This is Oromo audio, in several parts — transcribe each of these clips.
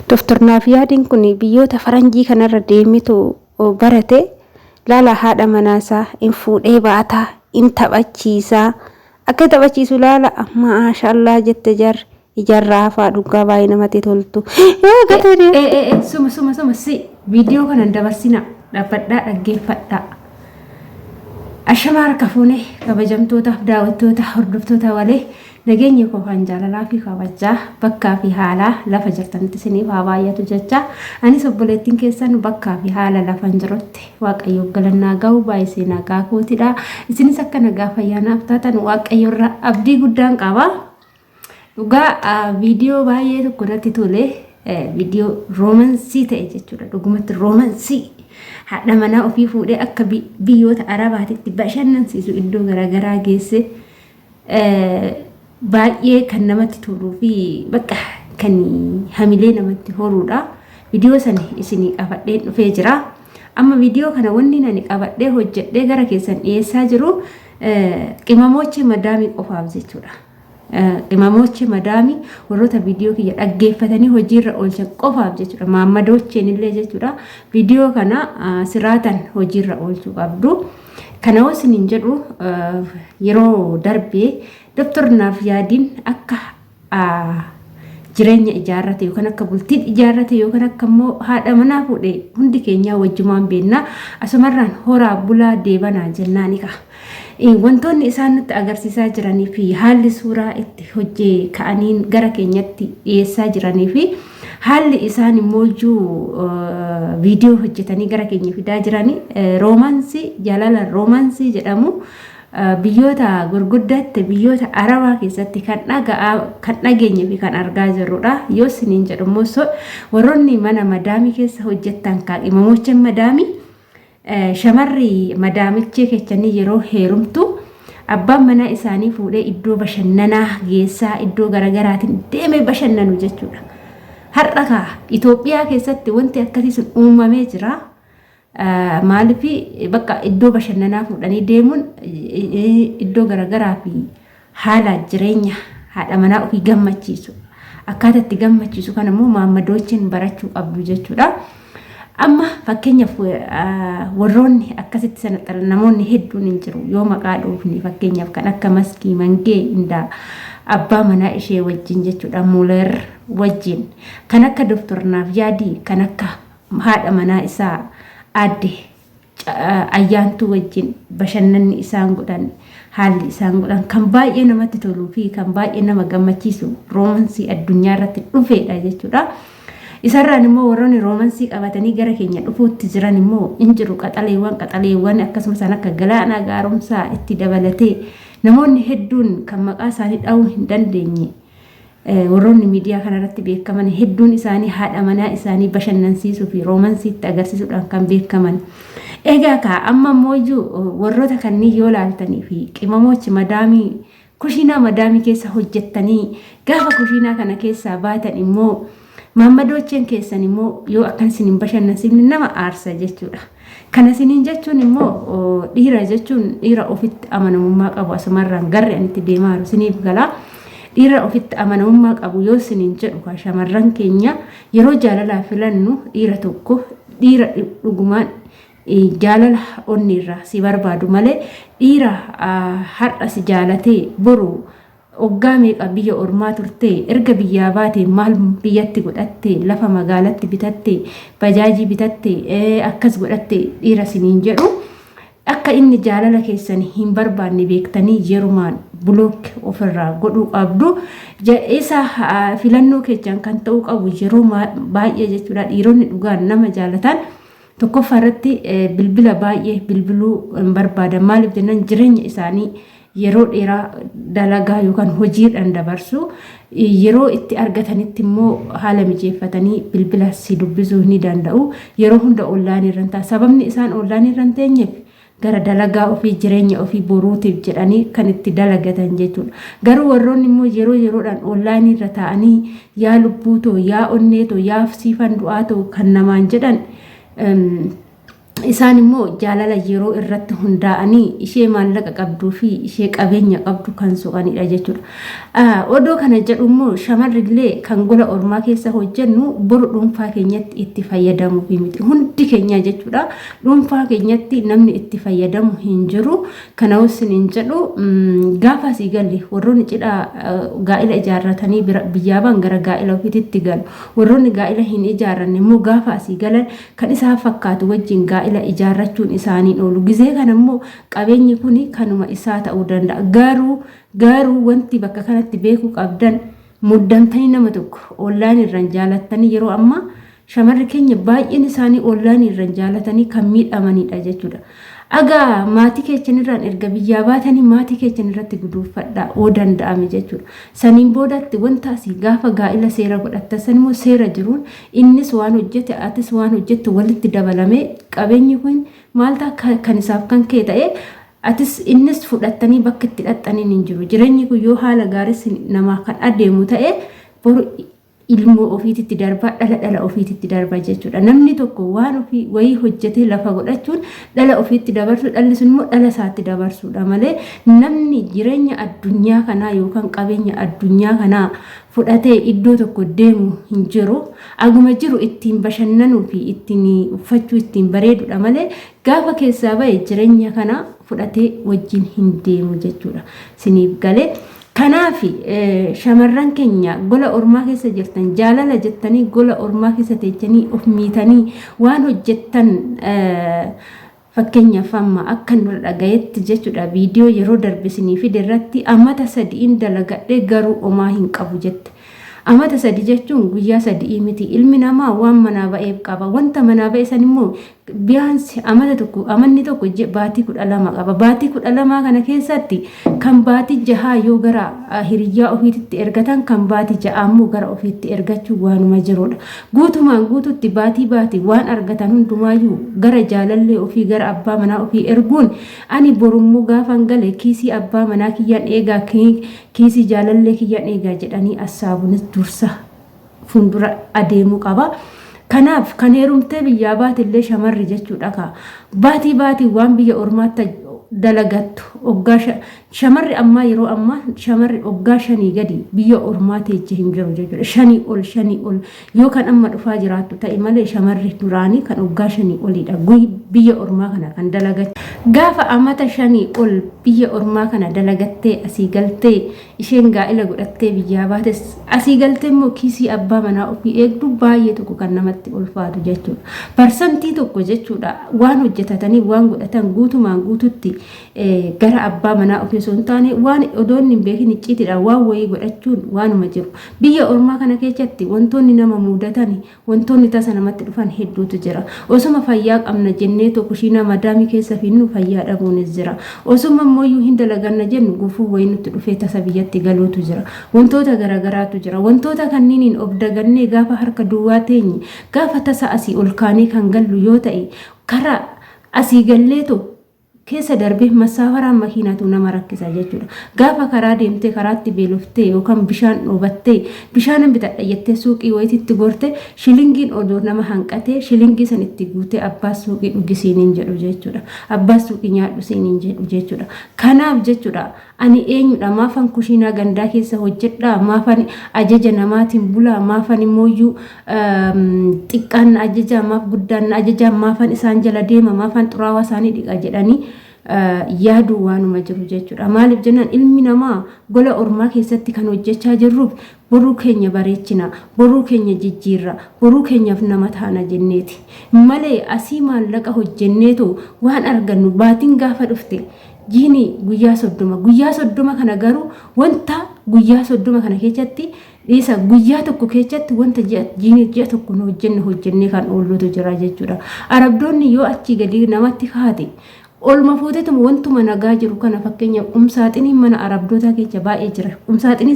Doftor Naafiyaadiin kun biyyoota faranjii kanarra deemetu barate. Laala haadha manaasaa in fuudhee baataa in taphachiisaa. Akka taphachiisu laala maashallaa jette jarri. Ijarraa hafaa dhugaa baay'ee namatti toltu. Ee Suma suma suma si viidiyoo kana hin dabarsina dhaabbadhaa dhaggeeffadhaa. Ashamaa harka fuune kabajamtootaaf daawwattoota hordoftoota walee nageenyi koo kan jaalalaa fi kabajaa bakkaa fi haalaa lafa jirtanitti isiniif haa baay'atu jecha anis obboleettiin keessan bakkaa fi haala lafa hin jirutti waaqayyoof galannaa ga'u baay'isee nagaa kootidha. Isinis akka nagaa fayyaa naaf taatan waaqayyoorra abdii guddaan qaba. Dhugaa viidiyoo baay'ee tokko natti tole viidiyoo roomansii ta'e jechuudha. Dhugumatti roomansii haadha manaa ofii fuudhee akka biyyoota Arabaatitti bashannansiisu iddoo garaagaraa geesse baay'ee kan namatti toluu fi bakka kan hamilee namatti horuudha. Viidiyoo sana isinii qabadheen dhufee jira. Amma viidiyoo kana wanni ani qabadhee hojjedhee gara keessan dhiyeessaa jiru qimamoochee madaamii qofaaf jechuudha. Qimamoochee madaamii warroota viidiyoo kiyya dhaggeeffatanii hojiirra oolchan qofaaf jechuudha. Maammadoocheen illee jechuudha. Viidiyoo kana siraataan hojiirra oolchuu qabdu. Kana hoo isiniin jedhu yeroo darbee Dr. Naaf Yaadiin akka jireenya ijaarrate yookaan akka bultiin ijaarrate yookaan akka immoo haadha manaa fuudhe hundi keenyaa wajjumaan beennaa asumarraan horaa bulaa deebanaa jennaani ka'a. Wantoonni isaan nutti agarsiisaa jiranii fi haalli suuraa itti hojjee ka'anii gara keenyatti dhiyeessaa jiranii fi haalli isaan immoo iyyuu viidiyoo hojjetanii gara keenya fidaa jiranii roomaansii jaalala roomaansii jedhamu biyyoota gurguddaatti biyyoota arabaa keessatti kan dhaga'aa kan dhageenye fi kan argaa jirrudha. Yoo isiniin jedhu immoo warroonni mana madaamii keessa hojjettan kaadhimamoochan madaamii Shamarri madaamichee kechanii yeroo heerumtu abbaan manaa isaanii fuudhee iddoo bashannanaa geessaa iddoo garagaraatiin deemee bashannanu jechuudha. Har'a kaa Itoophiyaa keessatti wanti akkasii sun uumamee jira. Maaliif bakka iddoo bashannanaa fuudhanii deemuun iddoo garagaraa fi haala jireenya haadha manaa ofii gammachiisu. Akkaataa itti gammachiisu kana immoo maammadoochiin barachuu qabdu jechuudha. Amma fakkeenyaaf warroonni akkasitti sana xalan namoonni hedduun hin jiru yoo maqaa dhoofne fakkeenyaaf kan akka Maskii Mangee indaa abbaa manaa ishee wajjin jechuudha Muuler wajjin kan akka Doktor Naafyaadii kan akka haadha manaa isaa aadde Ayyaantuu wajjin bashannanni isaan godhan haalli isaan godhan kan baay'ee namatti toluu fi kan baay'ee nama gammachiisu roomansii addunyaa irratti dhufeedha jechuudha. Isarraan immoo warroonni roomansii qabatanii gara keenya dhufuutti jiran immoo in jiru qaxaleewwan qaxaleewwan akkasumas kan akka galaanaa gaaromsaa itti dabalatee namoonni hedduun kan maqaa isaanii dha'uu hin dandeenye Warroonni miidiyaa kanarratti beekaman hedduun isaanii haadha manaa isaanii bashannansiisuu fi roomansiitti agarsiisuudhaan kan beekaman. Egaa kaa amma immoo warroota kanneen yoo laaltanii fi qimamoochi madaamii kushiinaa madaamii keessa hojjettanii gaafa kushiinaa kana keessaa baatan immoo maammadoocheen keessan immoo yoo akkan isin hin bashannansiifne nama aarsa jechuudha. Kana isiniin jechuun immoo dhiira jechuun dhiira ofitti amanamummaa qabu asumarraan garri ani itti deemaa jiru isiniif gala. Dhiira ofitti amanamummaa qabu yoo isiniin jedhu kaa shamarran keenya yeroo jaalalaa filannu dhiira tokko dhiira dhugumaan jaalala onneerraa si barbaadu malee dhiira har'a si jaalatee boru Waggaa meeqa biyya ormaa turte? Erga biyyaa baate maal biyyatti godhatte? Lafa magaalatti bitatte? Bajaajii bitatte? Akkas godhatte dhiira siniin jedhu. Akka inni jaalala keessan hin barbaanne beektanii yerumaan block ofirraa godhuu qabdu. Isa filannoo keessan kan ta'uu qabu yeroo baay'ee jechuudha. Dhiironni dhugaan nama jaalatan tokkoffaa irratti bilbila baay'ee bilbiluu hin barbaadan. Maaliif jennaan jireenya isaanii yeroo dheeraa dalagaa yookaan hojiidhaan dabarsu. Yeroo itti argatanitti immoo haala mijeeffatanii bilbila si dubbisuu ni danda'u. Yeroo hunda onlaayinii irra hin ta'a. Sababni isaan onlaayinii irra hin teenyeef gara dalagaa ofii jireenya ofii boruutiif jedhanii kan itti dalagatan jechuudha. Garuu warroonni immoo yeroo yeroodhaan onlaayinii irra taa'anii yaa lubbuu too, yaa onnee too, yaa siifan du'aa too kan namaan jedhan Isaan immoo jaalala yeroo irratti hundaa'anii ishee maallaqa qabduu fi ishee qabeenya qabdu kan soqanidha jechuudha. Odoo kana jedhu immoo shamarrillee kan gola ormaa keessa hojjennu boru dhuunfaa keenyatti itti fayyadamuuf miti. Hundi keenya jechuudha. Dhuunfaa keenyatti namni itti fayyadamu hin jiru. Kana wajjin jedhu gaafa asii galle warroonni cidha gaa'ila ijaarratanii biyyaa ba'an gara gaa'ila ofiitti galu. Warroonni gaa'ila hin ijaarranne immoo gaafa asii galan kan isaan fakkaatu wajjin gaa'ila ijaarrachuun isaaniin oolu. Gizee kana immoo qabeenyi kun kanuma isaa ta'uu danda'a. Garuu wanti bakka kanatti beekuu qabdan, muddamtanii nama tokko online irraan jaalattanii, yeroo ammaa shamarri keenya baay'een isaanii online irraan jaalatanii kan miidhamanidha jechuudha. Agaa maatii keessan irraan erga biyyaa baatanii maatii keessan irratti guduunfadhaa oo danda'ame jechuudha. Saniin boodatti wanta asii gaafa gaa'ila seera godhattan san immoo seera jiruun innis waan hojjete, atis waan hojjettu walitti dabalamee qabeenyi kun maal ta'a? Kan isaaf kan kee ta'e, atis innis fudhattanii bakka itti dhaxxaniin hin jiru. Jireenyi kun yoo haala gaaris namaa kan adeemu ta'e, boru ilmoo ofiititti darbaa, dhala dhala ofiititti darba jechuudha. Namni tokko waan ofii wayii hojjetee lafa godhachuun dhala ofiitti dabarsu, dhalli sun immoo dhala isaatti dabarsuudha malee namni jireenya addunyaa kanaa yookaan qabeenya addunyaa kanaa fudhatee iddoo tokko deemu hin jiru. Aguma jiru ittiin bashannanuu fi ittiin uffachuu, ittiin bareedudha malee gaafa keessaa bahe jireenya kana fudhatee wajjin hin deemu jechuudha. Siniif galee. Kanaaf shamarran keenya gola ormaa keessa jirtan, jaalala jettanii gola ormaa keessa teechanii of miitanii waan hojjettan, fakkeenyaaf amma akka nurra dhagayetti jechuudha, viidiyoo yeroo darbe isinii fide irratti amata 3n dalagadhee garuu omaa hin qabu jette. Amata 3 jechuun guyyaa 3 miti. Ilmi namaa waan manaa ba'eef qaba. Wanta manaa ba'e san immoo biyaansi amata tokko, amanni tokko baatii 12 qaba. Baatii 12 kana keessatti kan baatii 6 yoo gara hiriyyaa ofiititti ergatan, kan baatii 6 immoo gara ofiitti ergachuu waanuma jirudha. Guutumaan guututti baatii baatii waan argatan hundumaayyuu gara jaalallee ofii, gara abbaa manaa ofii erguun, ani borummoo gaafan gale kiisii abbaa manaa kiyyaan eegaa, kiisii jaalallee kiyyaan eegaa jedhanii assaabuunis dursa fuuldura adeemuu qaba. Kanaaf kan heerumtee biyyaa baatellee shamarri jechuudha kaa. Baatii baatii waan biyya ormaatti dalagattu oggaa shamarri ammaa, yeroo ammaa shamarri oggaa 5 gadi biyya ormaa teeche hin jiru jechuudha. 5 ol, 5 ol yoo kan amma dhufaa jiraattu ta'e malee shamarri duraanii kan oggaa 5 oliidha. Biyya ormaa kana kan dalagatu. Gaafa amata 5 ol biyya ormaa kana dalagattee asii galtee, isheen gaa'ila godhattee biyyaa baates asii galtee immoo kiisii abbaa manaa ofii eegdu baay'ee tokko kan namatti ulfaatu jechuudha. Parsantii tokko jechuudha waan hojjetatanii waan godhatan guutumaan guututti gara abbaa manaa ofii osoo hin taane, waan odoo inni hin beekin icciitiidhaan waan wayii godhachuun waanuma jiru. Biyya ormaa kana keessatti wantoonni nama mudatan, wantoonni tasa namatti dhufan hedduutu jira. Osuma fayyaa qabna jennee tokko kushiinaa madaamii keessa finnu fayyaa dhabuunis jira. Osuma immoo hin dalaganna jennu gufuu wayii nutti dhufee tasa biyyatti galuutu jira. Wantoota garaagaraatu jira. Wantoota kanniiniin of dagannee gaafa harka duwwaa teenye, gaafa tasa asii ol kaanee kan gallu yoo ta'e, karaa asii galleetu keessa darbee masaafaraan makiinatu nama rakkisa jechuudha. Gaafa karaa deemtee karaatti beeloftee yookaan bishaan dhoobattee, bishaan bitadha jettee suuqii wayititti gorte, shilingiin odoo nama hanqatee shilingii san itti guutee abbaa suuqii dhugi siiniin jedhu jechuudha. Abbaa suuqii nyaadhu siiniin jedhu jechuudha. Kanaaf jechuudha, ani eenyudha? Maafan kushiinaa gandaa keessa hojjedhaa? Maafan ajaja namaatiin bulaa? Maafan immooyyuu xiqqaan na ajajaa, maaf guddaan na ajajaa? Maafan isaan jala deema? Maafan xuraawaa isaanii dhiqa jedhanii yaaduu waanuma jiru jechuudha. Maaliif jennaan, ilmi namaa gola ormaa keessatti kan hojjechaa jirruuf boruu keenya bareechina, boruu keenya jijjiirra, boruu keenyaaf nama taana jenneeti. Malee asii maallaqa hojjenneetu waan argannu baatiin gaafa dhufte jiini guyyaa 30, guyyaa 30 kana garuu wanta guyyaa 30 kana keessatti dhiisa, guyyaa tokko keessatti wanta jiini ji'a tokko nu hojjenne hojjennee kan oollutu jira jechuudha. Arabdoonni yoo achii gadi namatti kaate olma fuutetuma wantuma nagaa jiru kana, fakkeenyaaf qumsaaxiniin mana arabdootaa keessa baay'ee jira. Qumsaaxinii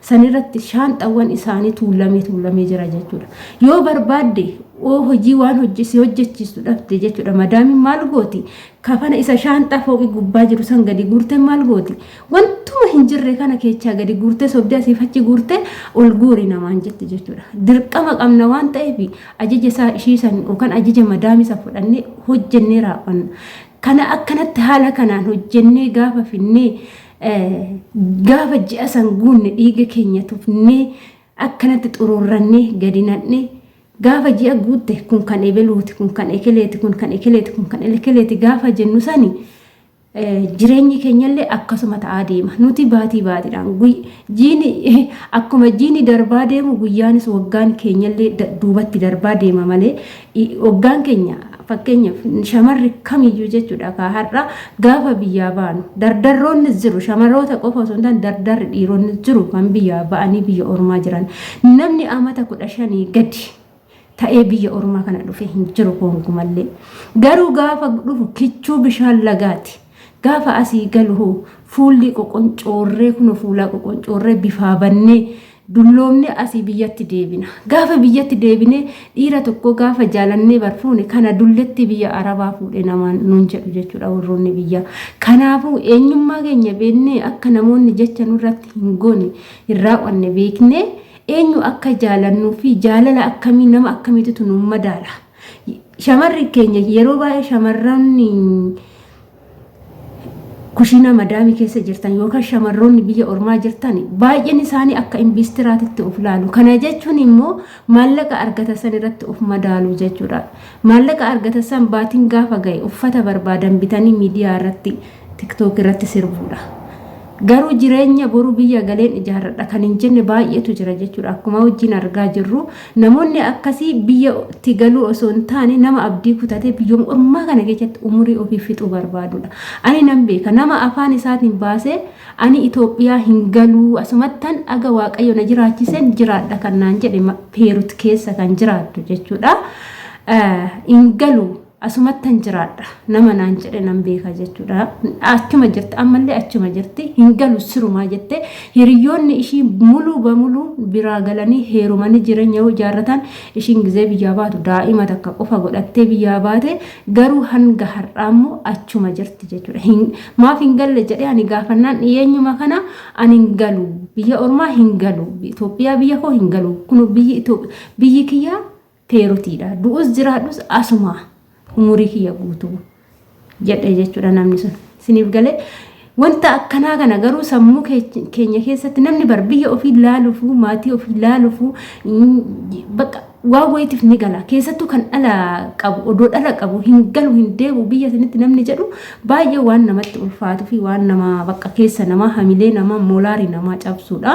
sanirratti shaanxawwan isaanii tuulamee tuulamee jira jechuudha. Yoo barbaadde Oo hojii waan hojje si hojjechiistu dhabde jechuudha. Madaamiin maal gooti? Kafana isa shaanxaa fooqii gubbaa jiru san gadi guurtee maal gooti? Wantuma hin jirre kana keechaa gadi guurtee sobdee asiif achi guurtee ol guuri namaan jetti jechuudha. Dirqama qabna waan ta'eef ajaja isaa ishii san yookaan ajaja madaamii san fudhannee hojjennee raawwanna. Kana akkanatti haala kanaan hojjennee gaafa finnee gaafa ji'a san guunne dhiiga keenya tufnee akkanatti xuruurrannee gadi naqnee gaafa ji'a guutte kun kan ebeluuti, kun kan ekeleeti, kun kan ekeleeti, kun kan ekeleeti gaafa jennu sani jireenyi keenyallee akkasuma ta'aa deema. Nuti baatii baatiidhaan jiini akkuma jiini darbaa deemu guyyaanis waggaan keenyallee duubatti darbaa deema malee waggaan keenya fakkeenyaaf shamarri kamiyyuu jechuudha kaa har'a gaafa biyyaa baanu dardarroonnis jiru shamarroota qofa osoo hin taane dardarri dhiironnis jiru kan biyyaa ba'anii biyya ormaa jiran namni amata 15 gadi ta'ee biyya ormaa kana dhufe hin jiru gonkumallee garuu gaafa dhufu kichuu bishaan lagaati gaafa asii galu hoo fuulli qoqoncoorree kunoo fuulaa qoqoncoorree bifaa bannee Dulloomnee asii biyyatti deebina. Gaafa biyyatti deebinee dhiira tokko gaafa jaalannee bar fuune kana dulletti biyya Arabaa fuudhe namaan nuun jedhu jechuudha warroonni biyyaa. Kanaafuu eenyummaa keenya beeknee akka namoonni jecha nurratti hin goone hin raawwanne beeknee eenyu akka jaalannuu fi jaalala akkamii nama akkamiititu nuun madaala. Shamarri keenya yeroo baay'ee shamarroonni kushiinaa madaamii keessa jirtan yookaan shamarroonni biyya ormaa jirtan baay'een isaanii akka imbiistiraatitti of laalu. Kana jechuun immoo maallaqa argatan san irratti of madaalu jechuudha. Maallaqa argatan san baatiin gaafa ga'e uffata barbaadan bitanii miidiyaa irratti tiktook irratti sirbuudha. Garuu jireenya boru biyya galeen ijaarradha kan hin jenne baay'eetu jira jechuudha. Akkuma wajjin argaa jirru namoonni akkasii biyyatti galuu osoo hin taane nama abdii kutatee biyyuma ormaa kana keessatti umurii ofii fixuu barbaadudha. Ani nan beeka nama afaan isaatiin baasee ani Itoophiyaa hin galuu asumattan aga Waaqayyo na jiraachiseen jiraadha kan naan jedhe Peerut keessa kan jiraattu jechuudha. Hin galu Asumattan jiraadha nama naan jedhe nan beeka jechuudha. Achuma jirti ammallee achuma jirti hin galu sirumaa jette hiriyoonni ishii muluu bamuluu biraa galanii heerumanii jireenya yoo ijaarratan ishiin gizee biyyaa baatu daa'ima takka qofa godhattee biyyaa baate garuu hanga har'aa immoo achuma jirti jechuudha. Hin, maaf hin galle jedhee ani gaafannaan dhiyeenyuma kana ani hin galu biyya ormaa hin galu Itoophiyaa biyya koo hin galu kun biyyi biyyi kiyyaa Peerutiidha. Du'us jiraadhus asuma umurii kiyya guutuu jedhe jechuudha namni sun. Isiniif galee wanta akkanaa kana garuu sammuu keenya keessatti namni bar biyya ofii laaluufuu maatii ofii laaluufuu bakka waan wayitiif ni gala. Keessattuu kan dhala qabu odoo dhala qabu hin galu hin deemu biyya sanitti namni jedhu baay'ee waan namatti ulfaatuu fi waan nama bakka keessa namaa hamilee namaa moolaarii namaa cabsuudha.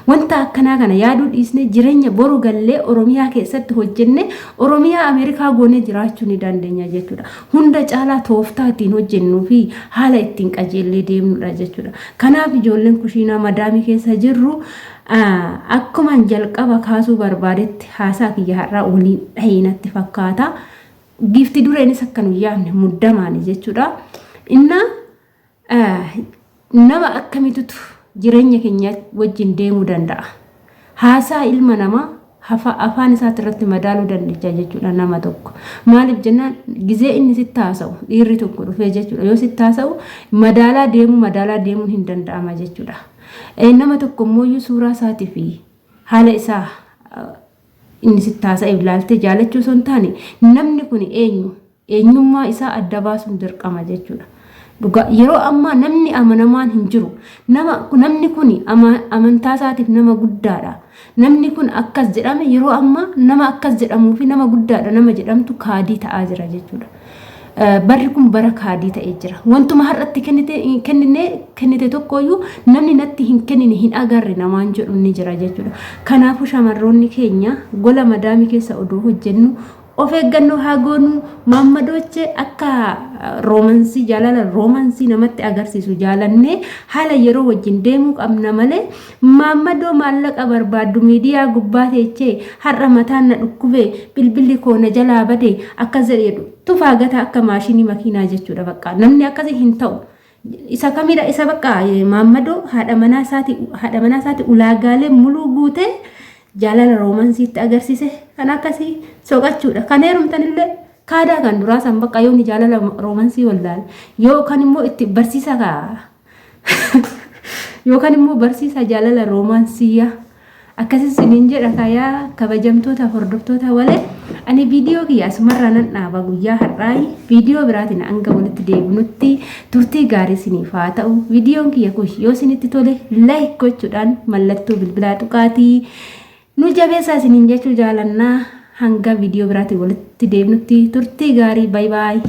Wanta akkanaa kana yaaduu dhiisnee jireenya boru gallee Oromiyaa keessatti hojjennee Oromiyaa Ameerikaa goonee jiraachuu ni dandeenya jechuudha. Hunda caalaa tooftaa ittiin hojjennuu fi haala ittiin qajeellee deemnudha jechuudha. Kanaaf ijoolleen kushiinaa madaamii keessa jirru akkuman jalqaba kaasuu barbaadetti haasaa kiyya har'aa waliin dhahee natti fakkaata. Giifti dureenis akka nu yaadne muddamaani jechuudha. Innaa Nama akkamitutu jireenya keenya wajjin deemuu danda'a? Haasaa ilma namaa afaan isaati irratti madaaluu dandeecha jechuudha nama tokko. Maaliif jennaan gizee inni sitti haasa'u dhiirri tokko dhufee jechuudha yoo sitti haasa'u madaalaa deemuu madaalaa deemuun hin danda'ama jechuudha. Nama tokko immoo suuraa isaatii fi haala isaa inni sitti haasa'e ilaaltee jaalachuu osoo hin taane namni kun eenyu Eenyummaa isaa adda baasuun dirqama jechuudha. Dhugaa yeroo ammaa namni amanamaan hin jiru. Nama namni kun amantaa isaatiif nama guddaadha. Namni kun akkas jedhame yeroo ammaa nama akkas jedhamuu fi nama guddaadha nama jedhamtu kaadii ta'aa jira jechuudha. Barri kun bara kaadii ta'ee jira. Wantuma har'atti kennite kennine kennite tokkoyyuu namni natti hin kennine hin agarre namaan jedhu ni jira jechuudha. Kanaafuu shamarroonni keenya gola madaamii keessa odoo hojjennu Of eeggannoo haa goonu. Maammadooche akka roomansii jaalala roomansii namatti agarsiisu jaalannee haala yeroo wajjin deemuu qabna malee maammadoo maallaqa barbaaddu miidiyaa gubbaa teechee har'a mataan na dhukkube bilbilli koo na jalaa bade akkas jedhe jedhu tufaa gataa akka maashinii makiinaa jechuudha bakka namni akkasii hin ta'u. Isa kamidha isa bakka maammadoo haadha manaa isaati haadha manaa isaati ulaagaalee muluu guutee Jaalala roomansiitti agarsiise kan akkasii soqachuudha. Kan heerumtanillee kaadaa kan duraa san bakka yoonni jaalala roomansii wallaale yookaan immoo itti barsiisa kaa yookaan immoo barsiisa jaalala roomansii akkasii isiniin jedha. Kaayaa kabajamtoota hordoftoota walee, ani viidiyoo kiyya asumarraa nan dhaaba guyyaa har'aayi. Viidiyoo biraatiin hanga walitti deebinutti turtii gaarii isiniif haa ta'u. Viidiyoon kiyya kun yoo isinitti tole like gochuudhaan mallattoo bilbilaa tuqaatii nu jabeessaa isiniin jechuu jaalannaa. Hanga viidiyoo biraatiin walitti deebinutti turtii gaarii, bye bye.